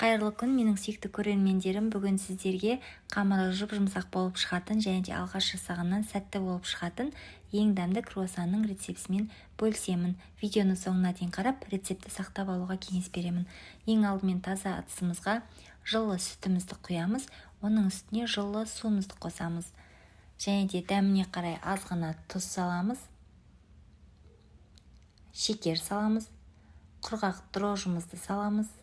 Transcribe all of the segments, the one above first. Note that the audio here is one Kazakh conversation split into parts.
Қайырлы күн, менің сүйікті көрермендерім! Бүгін сіздерге қамыры жұп-жұмсақ болып шығатын және де алғаш жасағаннан сәтті болып шығатын ең дәмді круассанның рецептісімен бөлісемін. Видеоны соңына дейін қарап, рецептті сақтап алуға кеңес беремін. Ең алдымен таза ыдысымызға жылы сүтімізді құямыз, оның үстіне жылы суымызды қосамыз. Және де дәміне қарай аз ғана тұз саламыз, шекер саламыз, құрғақ дрожжымызды саламыз.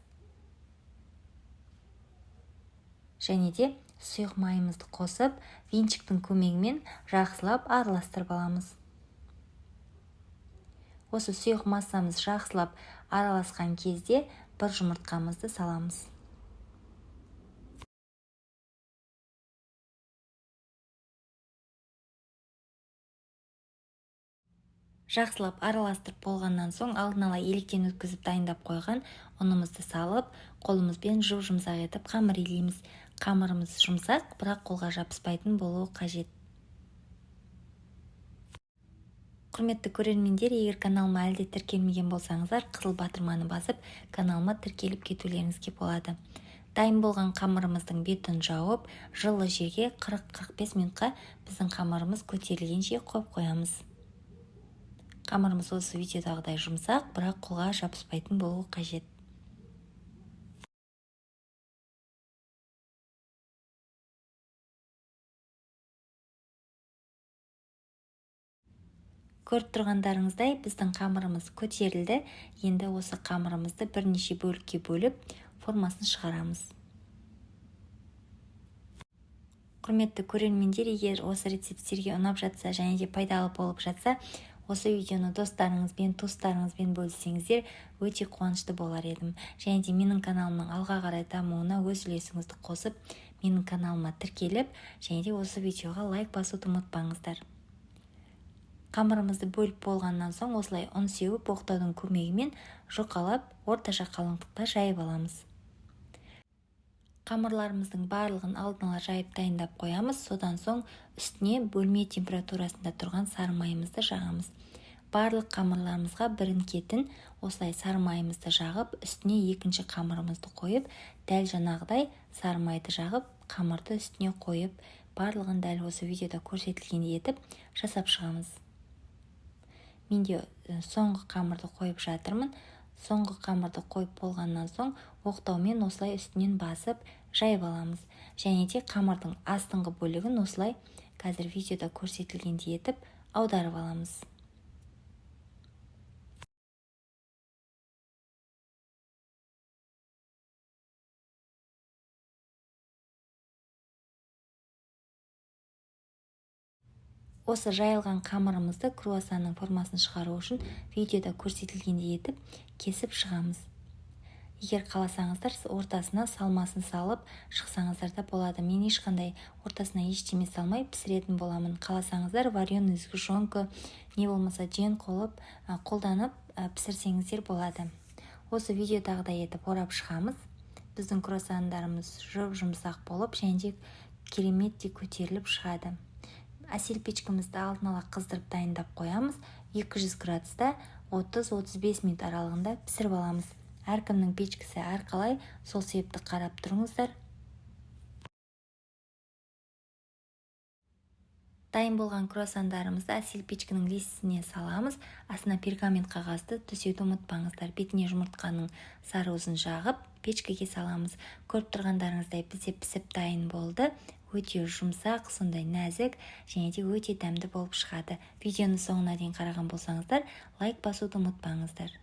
Және де сұйық майымызды қосып, венчиктің көмегімен жақсылап араластырып аламыз. Осы сұйық массамыз жақсылап араласқан кезде бір жұмыртқамызды саламыз. Жақсылап араластырып болғаннан соң алдын ала електен өткізіп дайындап қойған ұнымызды салып, қолымызбен жұп-жұмсақ етіп қамыр илейміз. Қамырымыз жұмсақ, бірақ қолға жабыспайтын болуы қажет. Құрметті көрермендер, егер каналыма әлі де тіркелмеген болсаңыздар, қызыл батырманы басып, каналыма тіркеліп кетулеріңізге болады. Дайын болған қамырымыздың бетін жауып, жылы жерге 40-45 минутқа біздің қамырымыз көтерілгенше қойып қоямыз. Қамырымыз осы видеодағыдай жұмсақ, бірақ қолға жабыспайтын болуы қажет. Көріп тұрғандарыңыздай, біздің қамырымыз көтерілді. Енді осы қамырымызды бірнеше бөлікке бөліп, формасын шығарамыз. Құрметті көрермендер, егер осы рецепт сіздерге ұнап жатса және де пайдалы болып жатса, осы видеоны достарыңызбен, туыстарыңызбен бөліссеңіздер, өте қуанышты болар едім. Және де менің каналымның алға қарай дамуына өз үлесіңізді қосып, менің каналыма тіркеліп, және де осы видеоға лайк басуды ұмытпаңыздар. Қамырымызды бөліп болғаннан соң осылай ұн сеуіп, оқтаудың көмегімен жұқалап, орташа қалыңдықта жайып аламыз. Қамырларымыздың барлығын алдын ала жайып дайындап қоямыз. Содан соң үстіне бөлме температурасында тұрған сары майымызды жағамыз. Барлық қамырларымызға бірін-кетін осылай сары майымызды жағып, үстіне екінші қамырымызды қойып, дәл жаңағыдай сары майды жағып, қамырды үстіне қойып, барлығын дәл осы видеода көрсетілгендей етіп жасап шығамыз. Мен де соңғы қамырды қойып жатырмын. Соңғы қамырды қойып болғаннан соң оқтаумен осылай үстінен басып жайып аламыз. Және де қамырдың астыңғы бөлігін осылай қазір видеода көрсетілгендей етіп аударып аламыз. Осы жайылған қамырымызды круассанның формасын шығару үшін видеода көрсетілгендей етіп кесіп шығамыз. Егер қаласаңыздар, ортасына салмасын салып шықсаңыздар да болады. Мен ешқандай ортасына ештеме салмай пісіретін боламын. Қаласаңыздар, вареный сгущенка, не болмаса джем қолданып пісірсеңіздер болады. Осы видеодағыдай етіп орап шығамыз. Біздің круассандарымыз жұп-жұмсақ болып және де кереметтей көтеріліп шығады. Әсел печкамызды алдын ала қыздырып дайындап қоямыз. 200 градуста 30-35 минут аралығында пісіріп аламыз. Әркімнің печкісі әрқалай, сол себепті қарап тұрыңыздар. Дайын болған круассандарымызды әсел печкінің листісіне саламыз. Астына пергамент қағазды төсеуді ұмытпаңыздар. Бетіне жұмыртқаның сары уызын жағып, печкеге саламыз. Көріп тұрғандарыңыздай, бізде пісіп дайын болды. Өте жұмсақ, сондай нәзік және де өте дәмді болып шығады. Видеоны соңына дейін қараған болсаңыздар, лайк басуды ұмытпаңыздар.